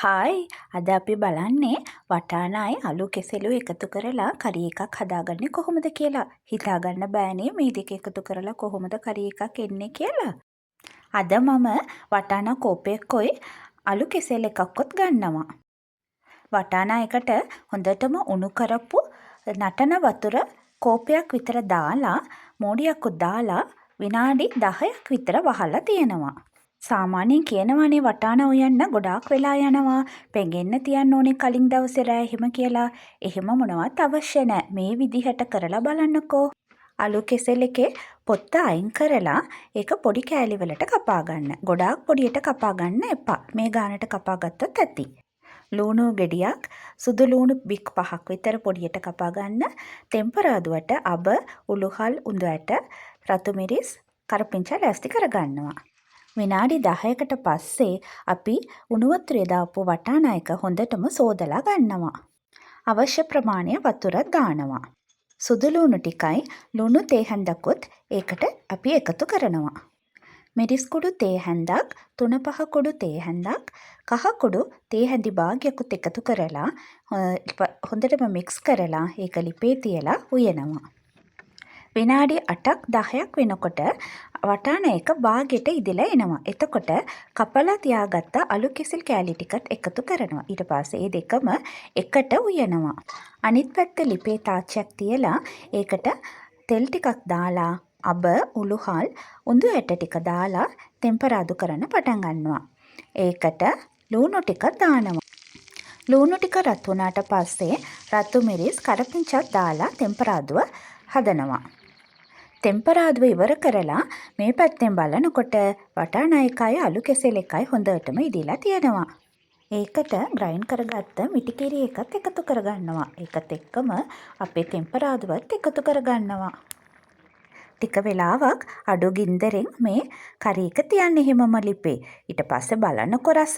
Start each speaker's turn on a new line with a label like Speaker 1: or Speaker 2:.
Speaker 1: Hi, අද අපි බලන්නේ වටානායි අලු කෙසෙලුයි එකතු කරලා කරි එකක් හදාගන්නේ කොහොමද කියලා. හිතාගන්න බෑනේ මේ දෙක එකතු කරලා කොහොමද කරි එකක් එන්නේ කියලා. අද මම වටානා කෝපයකුයි අලු කෙසෙල් එකක්වත් ගන්නවා. වටානා එකට හොඳටම උණු කරපු නටන වතුර කෝපයක් විතර දාලා, මෝඩියකුත් දාලා විනාඩි 10ක් විතර වහලා තියනවා. සාමාන්‍යයෙන් කියනවනේ වටානා උයන්න ගොඩාක් වෙලා යනවා, පෙඟෙන්න තියන්න ඕනේ කලින් දවසේ රෑ එහෙම කියලා. එහෙම මොනවත් අවශ්‍ය නෑ. මේ විදිහට කරලා බලන්නකෝ. අලු කෙසෙල් එකේ පොත්ත අයින් කරලා ඒක පොඩි කෑලි වලට කපා ගන්න. ගොඩාක් පොඩියට කපා ගන්න එපා. මේ ගානට කපා ගත්තොත් ඇති. ලූණු ගෙඩියක්, සුදු ලූණු බික් 5ක් විතර පොඩියට කපා ගන්න. තෙම්පරාදුවට අබ, උළුහල්, උඳු ඇට, රතු මිරිස්, කරපිංචා ලෑස්ති කරගන්නවා. විනාඩි 10කට පස්සේ අපි උණු වතුරේ දාපු වටානා එක හොඳටම සෝදලා ගන්නවා. අවශ්‍ය ප්‍රමාණය වතුරත් දානවා. සුදු ලූණු ටිකයි ලුණු තේ හැන්දකුත් ඒකට අපි එකතු කරනවා. මිරිස් කුඩු තේ හැන්දක්, තුන පහ කුඩු තේ හැන්දක්, කහ කුඩු තේ හැඳි භාගයකුත් එකතු කරලා හොඳටම මික්ස් කරලා ඒක ලිපේ තියලා උයනවා. විනාඩි 8ක් 10ක් වෙනකොට වටාන එක බාගෙට ඉදිලා එනවා. එතකොට කපලා තියාගත්ත අලු කෙසෙල් කෑලි ටිකත් එකතු කරනවා. ඊට පස්සේ ඒ දෙකම එකට උයනවා. අනිත් පැත්ත ලිපේ තාච්චයක් තියලා ඒකට තෙල් ටිකක් දාලා අබ, උළුහල්, උඳු ඇට ටික දාලා තෙම්පරාදු කරන්න පටන් ගන්නවා. ඒකට ලූණු ටිකක් දානවා. ලූණු ටික රත් වුණාට පස්සේ රතු මිරිස්, කරපිංචාත් දාලා තෙම්පරාදුව හදනවා. තෙම්පරාදුව ඉවර කරලා මේ පැත්තෙන් බලනකොට වටානා එකයි අලු කෙසෙල් එකයි හොඳටම ඉදිලා තියෙනවා. ඒකට ග්‍රයින්ඩ් කරගත්ත මිටි කිරි එකත් එකතු කරගන්නවා. ඒකත් එක්කම අපේ තෙම්පරාදුවත් එකතු කරගන්නවා. ටික වෙලාවක් අඩු ගින්දරෙන් මේ කරි එක තියන්න එහෙමම ලිපේ. ඊට පස්සේ බලන්නකො රස.